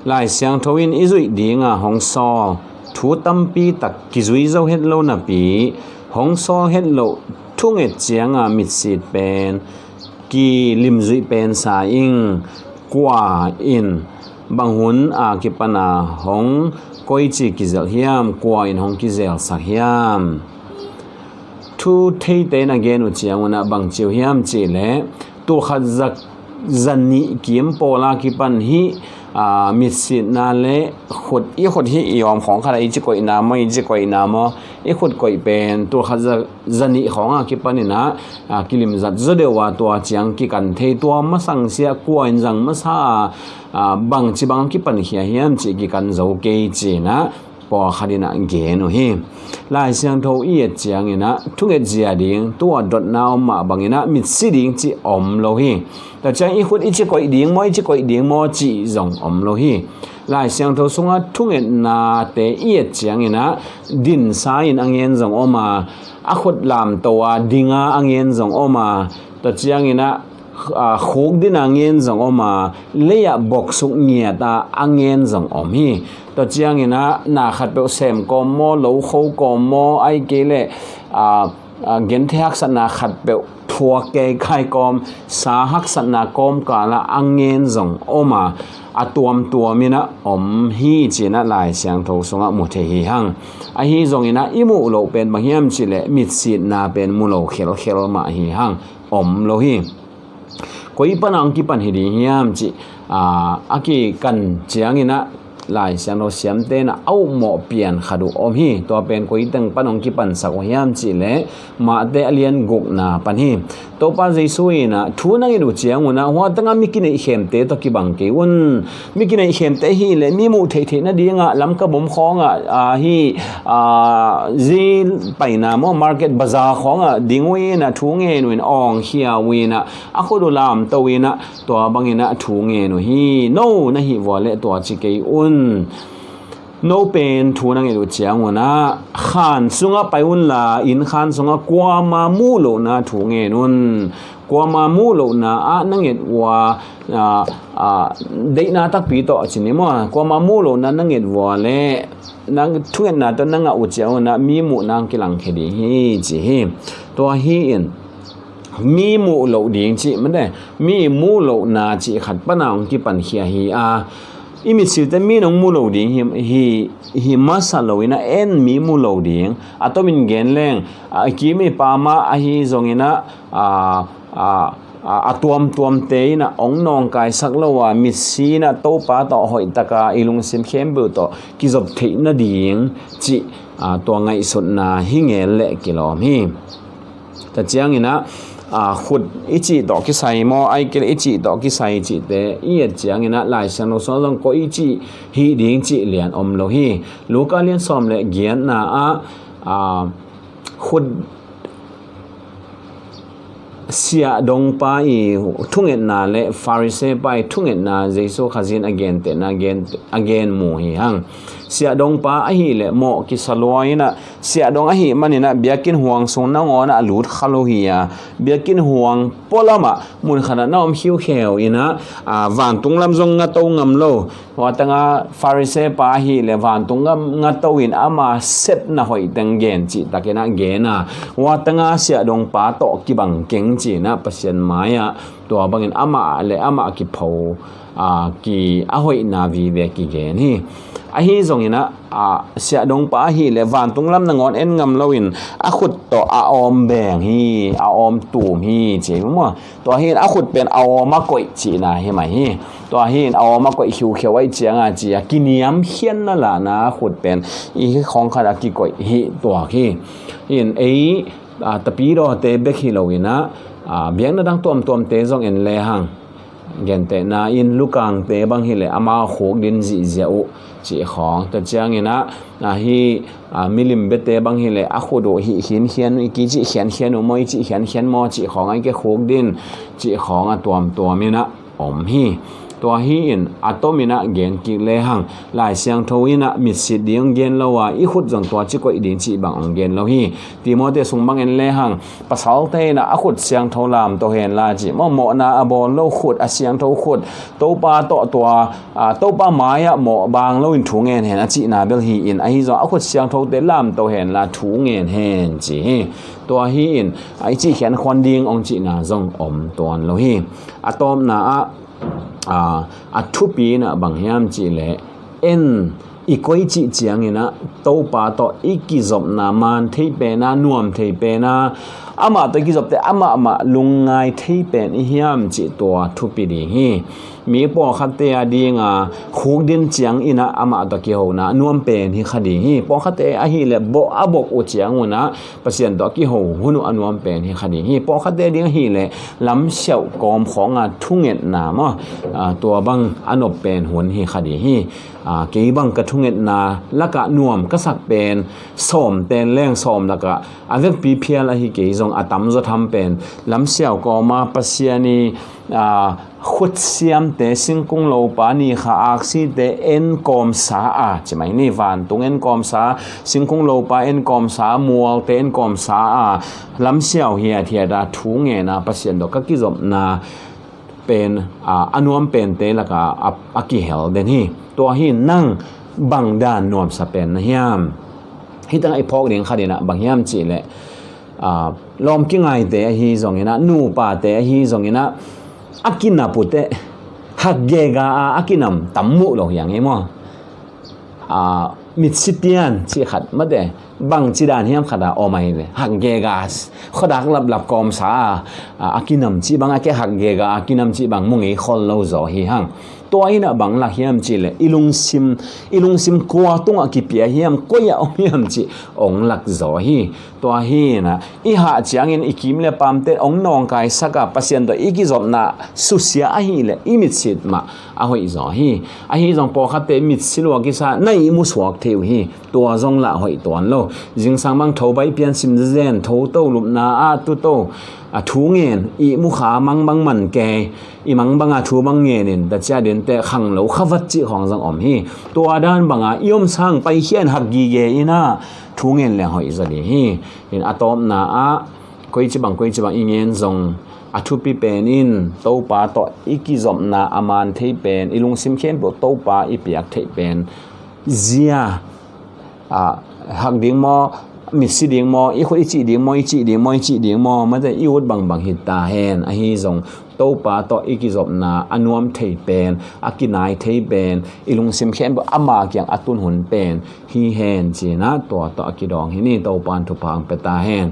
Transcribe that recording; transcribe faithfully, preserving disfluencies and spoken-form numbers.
Lai Siangtho in i zuih dinga hong sawl thu tampi tak kizui zo het lo napi, hong sawl het loh thunget cianga mitsit pen kilimzuih pen sa ing. Kua in bang hun a kipana hong koici kizelh hiam? Kua in hong kizelsak hiam? Thu theite in a gen uh ciangun ah bang ci uh hiam cihleh, tul khat za, za nih kim pawla kipan hih, aa, mitsitna le khut, i khut hih i awm khawng khat ah i ci koihna maw, i ci koihna maw, i khut koih pen tul khat za, za nih khawng a kipanin ah, aa, kilimzat zaw deuh a, tua ciang kikan thei, tua masang sia kua in zang masa a, aa, bangci bang kipan khia hiam cih kikan zo kei ci-in ah pawlkhat in ah gen uh hi. Lai Siangtho i et ciangin ah thunget zia ding, tua dotna om mah bangin ah mitsi ding cih om lo hi. Tua ciang i khut i ci koih ding maw, i ci koih ding maw cih zong om lo hi. Lai Siangtho sungah thungetnate i et ciangin ah dinsa in a ngen zong om a, a khut lamto a dinga a ngen zong om a, tua ciangin ah, aa, khuk dina ngen zong om a, lei-ah boksuk ngiata a ngen zong om hi. Tua ciangin ah na khatpeuh sem kawm maw, lo kho kawm maw, ahih kei leh, aa, aa, genthei haksatna khatpeuh thuak kei kai kawm, sa haksatna kawmkala a ngen zong om a, a tuamtuamin ah om hi ci-in ah Lai Siangtho sungah mu thei hi hang. Ahi zongin ah i muh loh pen bang hiam cihleh mitsitna pen mu lo khelkhel mah hi hang. Om lo hi. Koi pana hong kipan hi ding hiam cih, aa, a kikan ciangin ah Lai Siangtho siamte in ah a upmawh pian khat uh om hi. Tua pen koi teng pan hong kipansak uh hiam cihleh Mate a lian gukna pan hi. Topa Jesu in ah thu na nget uh ciangun ah hua tengah mi kineihkhemte tawh kibang kei un. Mi kineihkhemte hi leh mi muh theihtheih nadingah Lamka bom khawngah, aa, hi, aa, zi paina maw, market, bazar khawngah ding uh in ah thu ngen uh in, awng khia uh in ah, a khut uh lamto in ah, tua bangin ah thu ngen uh hi. No na hih vua leh tua ci kei un. No pen thu na nget uh ciangun ah khan sungah pai unla, inn khan sungah kuama muh lohna thu ngen un. Kuama muh lohna ah na nget uh a, aa, aa, deihna takpi tawh ci ni maw, kuama muh lohna na nget vua leh na thungetna tawh na ngah uh ciangun ah mi muhna hong kilangkhia ding hi ci hi. Tua hi in mi muh loh ding cih mate, mi muh lohna cih khat pana hong kipankhia hi a, i mitsilte mi nong muh loh ding hi, hi, hi masa loin ah en mi muh loh ding. A tomin gen leng, a kim i pam ah ahi zongin ah, a, a, a, a tuamtuamte in ah hong nawngkaisak lo a, mitsi in ah Topa tawh hoihtaka i lungsim khempeuh tawh kizop theih nading cih, a, tua ngaihsutna hi ngel leh kilawm hi. Tua ciangin ah, aa, khut i cih tawh kisai maw, ahih kei leh i cih tawh kisai cihte i et ciangin ah Lai Siangtho sungah zong koi i cih hih ding cih lian om lo hi. Luka lian sawm le giatna ah, aa, khut siahdongpa i thungetna le Pharisee pa i thungetna Jesu Khazih in a gentehna gen, a gen mu hi hang. Siahdongpa ahih leh mawh kisa lua in ah, siahdong ahih manin ah biakinn huang sung nangawn ah a lut kha lo hi a, biakinn huang pualamah mun khatah na om khiukheu in ah, aa, vantung lam zong ngato ngam lo. Hua tengah Pharisee pa ahih leh vantung lam ngato in ama sepna hoih teng gen cihtakin ah gen a, hua tengah siahdongpa tawh kibang keng ci-in ah Pasian mai-ah tua bangin amah le amah kipho, aa, ki a hoihna vive kigen hi. Ahi zongin ah, aa, siahdongpa ahih leh vantung lam nangawn en ngam loin a khut tawh a awm beng hi, a awm tum hi ci hi maw. Tua hi in a khut pen a awm a koih cihna hi mai hi. Tua hi in a awm a koih khiukheu ahih cianga ci a kiniamkhiatna lahna a khut pen i hi khawng khat a kikoih hi tuak hi. Hi in ei, aa, tapidawte bek hi loin ah, aa, biakna dang tuamtuamte zong en lehang, gentehna in lukangte bang hi leh amau khukdin zihziah uh cih khawng. Tua ciangin ah, aa, hi, aa, milim biate bang hi leh a khut uh hih khinkhian uh, i kicih khiankhian uh maw, i cih khiankhian maw cih khawng, a i ke khukdin cih khawng a tuamtuam in ah om hi. Tua hi-in a tomin ah gen kik lehang, Lai Siangtho in ah mitsit ding gen lo a, i khut zong tua ci koih ding cih bang hong gen lo hi. Timoti sung bang en lehang, pasalte in ah a khut siangtho lamto hen la cih maw, mawhna a bawl lo khut, a siangtho khut, Topa tawh tua, a, Topa mai-ah mawh bang loin thu ngen hen a cihna bel hi-in, ahi zong a khut siangthote lamto hen la thu ngen hen ci hi. Tua hi-in, a, i cih khian khuan ding hong cihna zong om tuan lo hi. A tawpna ah, a, a thupi in ah bang hiam cih leh, en i koih cih ciangin ah Topa tawh i kizopna man thei pen a, nuam thei pen a, amah tawh i kizopte amah mah lungngai thei pen i hiam cih tua thupi ding hi. Mi pawlkhatte a ding a khukdin ciangin ah amah tawh kihona nuam pen hi kha ding hi. Pawlkhatte ahih leh bok a bok uh ciangun ah Pasian tawh a kiho hun uh a nuam pen hi kha ding hi. Pawlkhatte ding ahih leh lamsiauh kawm khawng a thungetna maw, a, tua bang a nop pen hun hi kha ding hi. A, kei bang ka thungetna lakah nuam ka sak pen sawm ten leng sawm lakah a vekpi phial ahi kei zong a tamzaw tham pen lamsiauh kawm a Pasian i, a, khutsiamte, singkung lopa, ni kha aksite en kawmsa a, ci mai ni, vantung en kawmsa, singkung lopa en kawmsa, mualte en kawmsa a, lamsiauh hiathiat a thu ngen a Pasian tawh ka kizopna pen, a, a nuam pente lakah a, a kihel den hi. Tua hi nang bang dan nuamsa pen na hiam? Hih tengah i phawk ding khat in ah bang hiam cih leh, a, lawm kingaite ahi zongin ah, nupate ahi zongin ah, a kinap uh teh hak gega a, a kinam tam muh lo hi hang e maw. A, mitsi tian cih khat mate, bangci dan hiam khat a om ahi ve. Hak gega, khuadak laplap kawmsa a, a, a kinam cih bang, a ke hak gega a kinam cih bang mu ngei khol lo zaw hi hang. Tua in ah bang lak hiam cih leh i lungsim, i lungsim kua tungah kipia hiam, koi ah om hiam cih hong lak zaw hi. Tua hi in ah i hah ciangin i kim le pamte hong nawngkaisak a, Pasian tawh i kizopna susia ahih leh i mitsit mah a hoih zaw hi. Ahi zong pawlkhatte mitsi lua kisa, na ihmu suak thei uh hi. Tua zong lah hoih tuan lo. Zingsang bang tho bai pian sim zenzen, tho to lupna ah tu to, a, thu ngen, ihmu kha mang bang man kei, i mang banga thu bang ngenin ta cia dinteh khang lo khavat cih khawng zong om hi. Tua dan banga i om sang paikhia in hak gige in ah thu ngen leng hoih zaw ding hi. In a tawpna ah koici bang koici bang i ngen zong a thupi pen in Topa tawh i kizopna a man thei pen, i lungsim khempeuh Topa i piak theih pen zia, a, hak ding maw, mitsi ding maw, i khut i cih ding maw, i cih ding maw, i cih ding maw, mate i ut bangbang hi ta hen. Ahi zong Topa tawh i kizopna a nuam thei pen, a kinai thei pen, i lungsim khempeuh ama kiang a tun hun pen hi hen ci-in ah tua tawh a kidawng hi ni. Topa in thupha hong pia ta hen.